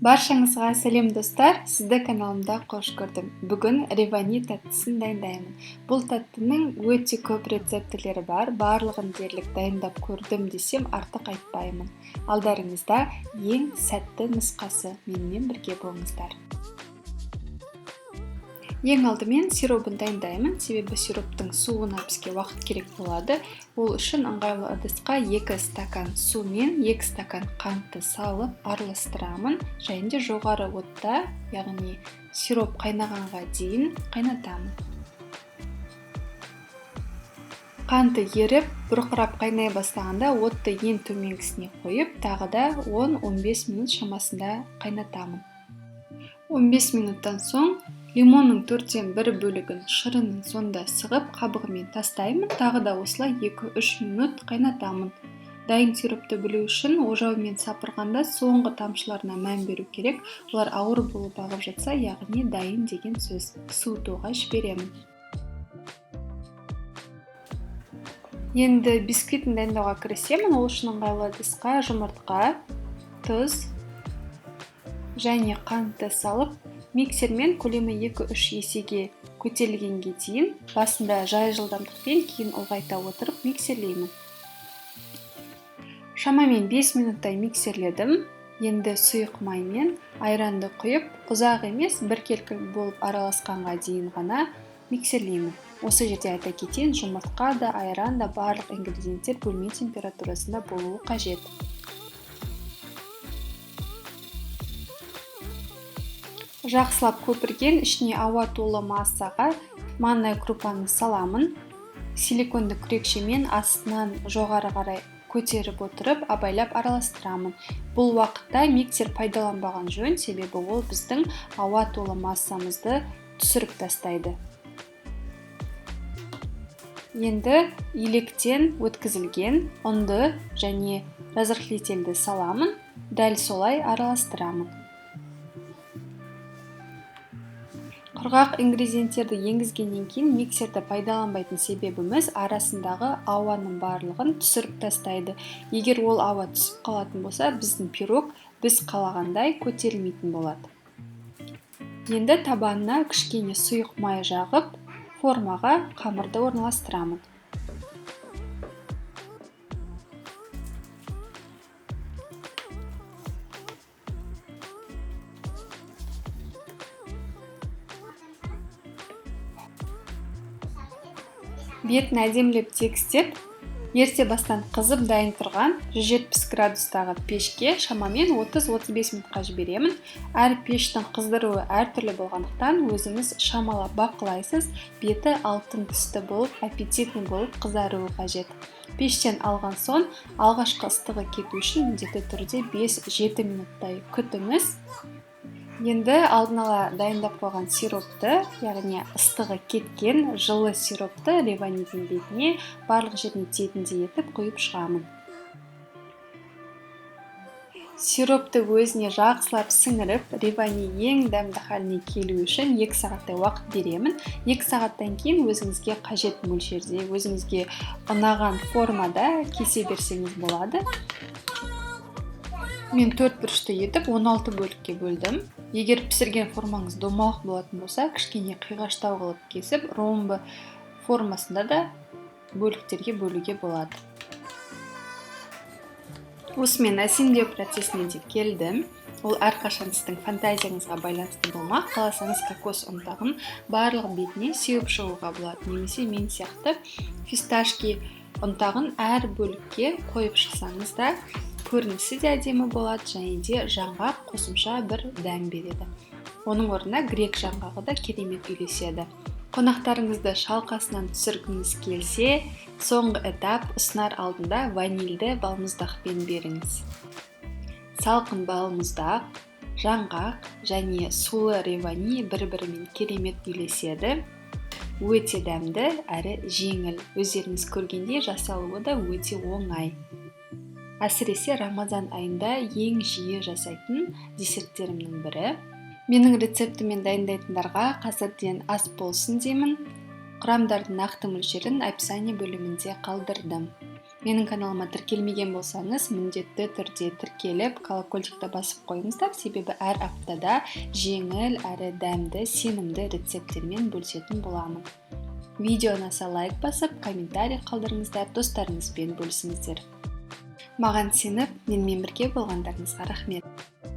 Баршаңызға сәлем, достар! Сізді каналымда қош көрдім. Бүгін ревани тәттісін дайындаймын. Бұл тәттінің өте көп рецептілері бар, барлығын дерлік дайындап көрдім десем артық айтпаймын. Алдарыңызда ең сәтті нұсқасы, менімен бірге болыңыздар. Ең алдымен сиробын дайындаймын, себебі сироптың суына бізге уақыт керек болады. Ол үшін ыңғайлы ыдысқа 2 стакан су мен 2 стакан қантты салып араластырамын және де жоғары отта, яғни сироп қайнағанға дейін қайнатамын. Қанты еріп, бұрқырап қайнай бастағанда отты ең төменгісіне қойып, тағы да 10-15 минут шамасында қайнатамын. 15 минуттан соң лимонның 1/4 бөлігін шырынын сонда сығып, қабығымен тастаймын. Тағы да осылай 2-3 минут қайнатамын. Дайын сиропты білу үшін ожаумен сапырғанда соңғы тамшыларына мән беру керек. Олар ауыр болып ағып жатса, яғни дайын деген сөз. Суытуға жіберемін. Енді бисквитін дайындауға кірісемін. Ол үшін ыңғайлы ыдысқа жұмыртқа, тұз және қантты салып, миксермен көлемі 2-3 есеге көтерілгенге дейін басында жай жылдамдықпен, кейін ұлғайта отырып миксерлеймін. Шамамен 5 минуттай миксерледім. Енді сұйық маймен айранды құйып, ұзақ емес, біркелкі болып араласқанға дейін ғана миксерлеймін. Осы жерде айта кетейін, жұмыртқа да, айран да, барлық ингредиенттер бөлме температурасында болуы қажет. Жақсылап көпірген, ішіне ауа толы массаға манная крупаны саламын. Силиконды күрекшемен астынан жоғары қарай көтеріп отырып, абайлап араластырамын. Бұл уақытта миксер пайдаланбаған жөн, себебі ол біздің ауа толы массамызды түсіріп тастайды. Енді електен өткізілген ұнды және разрыхлительді саламын, дәл солай араластырамын. Құрғақ ингредиенттерді енгізгеннен кейін миксерді пайдаланбайтын себебіміз арасындағы ауаның барлығын түсіріп тастайды. Егер ол ауа түсіп қалатын болса, біздің пирог біз қалағандай көтерілмейтін болады. Енді табанына кішкене сұйық май жағып, формаға қамырды орналастырамын. Бетін әдемілеп тегістеп, ерте бастан қызып дайын тұрған 170 градустағы пешке шамамен 30-35 минутқа жіберемін. Әр пештің қыздыруы әртүрлі болғандықтан өзіңіз шамалап бақылайсыз, беті алтын түсті болып, аппетитный болып қызаруы қажет. Пештен алған соң алғашқы ыстығы кету үшін міндетті түрде 5-7 минуттай күтіңіз. Енді алдын ала дайындап қойған сиропты, яғни ыстығы кеткен жылы сиропты реванидің бетіне барлық жеріне тиетіндей етіп құйып шығамын. Сиропты өзіне жақсылап сіңіріп, ревани ең дәмді халіне келу үшін 2 сағаттай уақыт беремін. 2 сағаттан кейін өзіңізге қажет мөлшерде, өзіңізге ұнаған формада кесе берсеңіз болады. Мен 4 бұрышты етіп 16 бөлікке бөлдім. Егер пісірген формаңыз домалақ болатын болса, кішкене қиғаштау қылып кесіп, ромбы формасында да бөліктерге бөлуге болады. Осымен әсемдеу процесіне де келдім. Ол әрқашан сіздің фантазияңызға байланысты болмақ. Қаласаңыз кокос ұнтағын барлық бетіне сеуіп шығуға болады. Немесе мен сияқты фисташки ұнтағын әр бөлікке қойып шықсаңыз да көрінісі де әдемі болады және де жаңғақ қосымша бір дәм береді. Оның орнына грек жаңғағы да керемет үйлеседі. Қонақтарыңызды шалқасынан түсіргіңіз келсе, соңғы этап ұсынар алдында ванильді балмұздақпен беріңіз. Салқын балмұздақ, жаңғақ және сулы ревани бір-бірімен керемет үйлеседі. Өте дәмді әрі жеңіл. Өздеріңіз көргендей жасалуы да өте оңай. Әсіресе Рамазан айында ең жиі жасайтын десерттерімнің бірі. Менің рецептіммен дайындайтындарға қазірден ас болсын деймін. Құрамдардың нақты мөлшерін описание бөлімінде қалдырдым. Менің каналыма тіркелмеген болсаңыз, міндетті түрде тіркеліп, колокольчикті басып қойыңыздар, себебі әр аптада жеңіл әрі дәмді, сенімді рецепттермен бөлісетін боламын. Видео ұнаса, лайк басып, комментарий қалдырыңыздар, достарыңызбен бөлісіңіздер. Маған сеніп, менімен бірге болғандарыңызға рахмет.